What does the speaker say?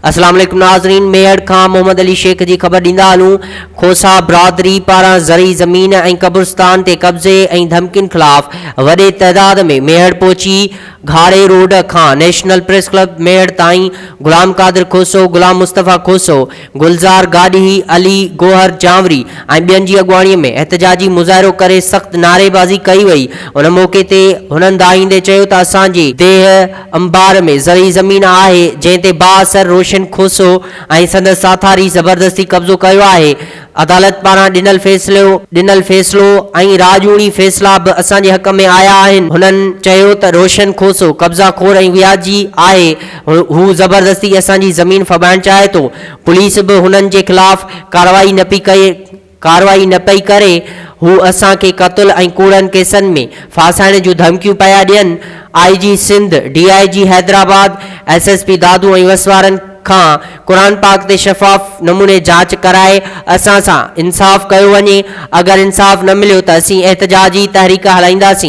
اسلام عليڪم ناظرين ميهڙ کان محمد علي شيخ جي خبر ڏيندا هلون کوسا برادري پاران زرعي زمين ۽ قبرستان تي قبضي ۽ ڌمڪين خلاف وڏي تعداد ۾ ميهڙ پهچي گهاڙي روڊ کان نيشنل پريس ڪلب ميهڙ تائين غلام قادر کوسو، غلام مصطفيٰ کوسو، گلزار گاڏهي، علي گوهر جانوري ۽ ٻين جي اڳواڻي ۾ احتجاجي مظاهرو ڪري سخت نعريبازي ڪئي وئي ان موقعي تي هنن دانهيندي چيو ته اسان جي ديهه انبار ۾ زرعي زمين آهي جنهن تي بااثر روشن کوسو ۽ سندس ساٿاري زبردستي قبضو ڪيو آهي عدالت پاران ڏنل فيصلو ڏنل فيصلو ۽ راڄوڻي فيصلا به اسان جي حق ۾ آيا آهن هنن چيو ته روشن کوسو قبضا خور ۽ وياجي آهي هو زبردستي اسان جي زمين ڦٻائڻ چاهي ٿو پوليس به هنن جي خلاف ڪارروائي نه پئي ڪئي ڪارروائي نه پئي ڪري، هو اسان کي قتل ۽ ڪوڙن ڪيسن ۾ ڦاسائڻ جون ڌمڪيون پيا ڏين، I G Sindh, D I G Hyderabad, S S P Dadu ۽ وس وارن کان قرآن پاڪ تي شفاف نموني جاچ ڪرائي اسان سان انصاف ڪيو وڃي، اگر انصاف نه مليو ته اسين احتجاجي تحريڪ هلائينداسين.